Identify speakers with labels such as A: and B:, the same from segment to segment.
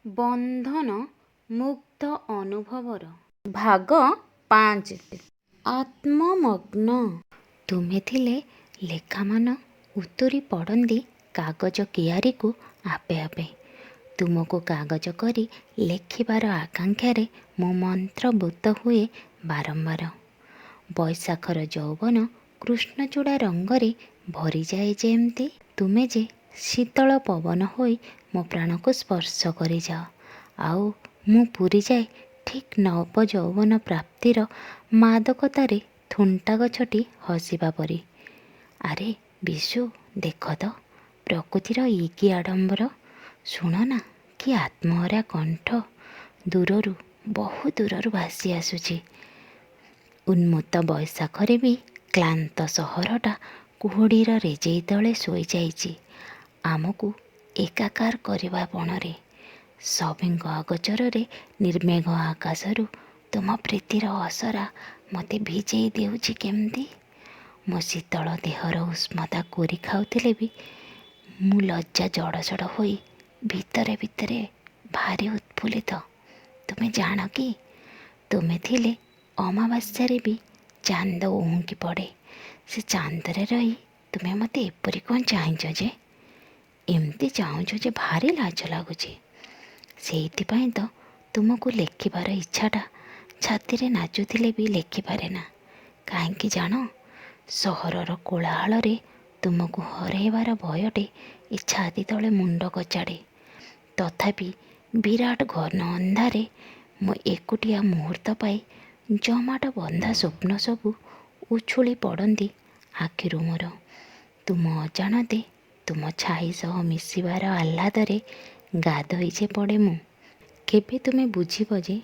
A: ବନ୍ଧନ ମୁଗ୍ଧ ଅନୁଭବର। ଭାଗ 5। ଆତ୍ମମଗ୍ନ। ତୁମେ ଥିଲେ ଲେଖାମାନ ଉତୁରି ପଡ଼ନ୍ତି କାଗଜ କିଆରୀକୁ ଆପେ ଆପେ। ତୁମକୁ କାଗଜ କରି ଲେଖିବାର ଆକାଙ୍କ୍ଷାରେ ମୁଁ ମନ୍ତ୍ରପୁତ ହୁଏ ବାରମ୍ବାର। ବୈଶାଖର ଯୌବନ କୃଷ୍ଣଚୂଡ଼ା ରଙ୍ଗରେ ଭରିଯାଏ ଯେମିତି। ତୁମେ ଯେ ଶୀତଳ ପବନ ହୋଇ ମୋ ପ୍ରାଣକୁ ସ୍ପର୍ଶ କରିଯାଅ, ଆଉ ମୁଁ ପୂରିଯାଏ ଠିକ୍ ନବଯୌବନ ପ୍ରାପ୍ତିର ମାଦକତାରେ ଥୁଣ୍ଟା ଗଛଟି ହସିବା ପରି। ଆରେ ବିଶୁ, ଦେଖ ତ, ପ୍ରକୃତିର ଇଏ କି ଆଡ଼ମ୍ବର! ଶୁଣନା, କି ଆତ୍ମହରା କଣ୍ଠ ଦୂରରୁ, ବହୁ ଦୂରରୁ ଭାସି ଆସୁଛି। ଉନ୍ମତ୍ତ ବୈଶାଖରେ ବି କ୍ଳାନ୍ତ ସହରଟା କୁହୁଡ଼ିର ରେଜେଇ ତଳେ ଶୋଇଯାଇଛି ଆମକୁ ଏକାକାର କରିବା ପଣରେ। ସଭିଙ୍କ ଅଗୋଚରରେ ନିର୍ମେଘ ଆକାଶରୁ ତୁମ ପ୍ରୀତିର ଅସରା ମୋତେ ଭିଜେଇ ଦେଉଛି କେମିତି? ମୋ ଶୀତଳ ଦେହର ଉଷ୍ମତା କୋରି ଖାଉଥିଲେ ବି ମୁଁ ଲଜ୍ଜା ଜଡ଼ସଡ଼ ହୋଇ ଭିତରେ ଭିତରେ ଭାରି ଉତ୍ଫୁଲ୍ଲିତ। ତୁମେ ଜାଣ କି, ତୁମେ ଥିଲେ ଅମାବାସ୍ୟାରେ ବି ଚାନ୍ଦ ଉହୁଙ୍କି ପଡ଼େ। ସେ ଚାନ୍ଦରେ ରହି ତୁମେ ମୋତେ ଏପରି କ'ଣ ଚାହିଁଛ ଯେ? ଏମିତି ଚାହୁଁଛ ଯେ ଭାରି ଲାଜ ଲାଗୁଛି। ସେଇଥିପାଇଁ ତ ତୁମକୁ ଲେଖିବାର ଇଚ୍ଛାଟା ଛାତିରେ ନାଚୁଥିଲେ ବି ଲେଖିପାରେନା। କାହିଁକି ଜାଣ? ସହରର କୋଳାହଳରେ ତୁମକୁ ହରେଇବାର ଭୟଟେ ଏ ଛାତି ତଳେ ମୁଣ୍ଡ କଚାଡ଼େ। ତଥାପି ବିରାଟ ଘନ ଅନ୍ଧାରେ ମୋ ଏକୁଟିଆ ମୁହୂର୍ତ୍ତ ପାଇ ଜମାଟ ବନ୍ଧା ସ୍ୱପ୍ନ ସବୁ ଉଛୁଳି ପଡ଼ନ୍ତି ଆଖିରୁ ମୋର। ତୁମ ଅଜାଣତେ ତୁମ ଛାଇ ସହ ମିଶିବାର ଆହ୍ଲାଦରେ ଗାଧୋଇ ଯେ ପଡ଼େ ମୁଁ। କେବେ ତୁମେ ବୁଝିବ ଯେ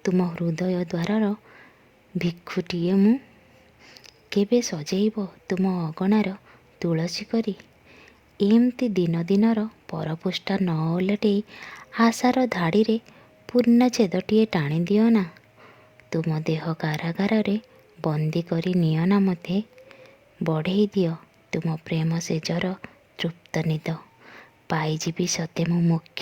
A: ତୁମ ହୃଦୟ ଦ୍ୱାରର ଭିକ୍ଷୁଟିଏ ମୁଁ? କେବେ ସଜେଇବ ତୁମ ଅଗଣାର ତୁଳସୀ କରି? ଏମିତି ଦିନ ଦିନର ପରପୃଷ୍ଠା ନ ଓଲଟେଇ ଆଶାର ଧାଡ଼ିରେ ପୂର୍ଣ୍ଣଚ୍ଛେଦଟିଏ ଟାଣିଦିଅନା। ତୁମ ଦେହ କାରାଗାରରେ ବନ୍ଦୀ କରି ନିଅନା ମୋତେ। ବଢ଼େଇ ଦିଅ ତୁମ ପ୍ରେମ ଶେଯର ତୃପ୍ତ ନିଦ। ପାଇଯିବି ସତେ ମୁଁ ମୋକ୍ଷ।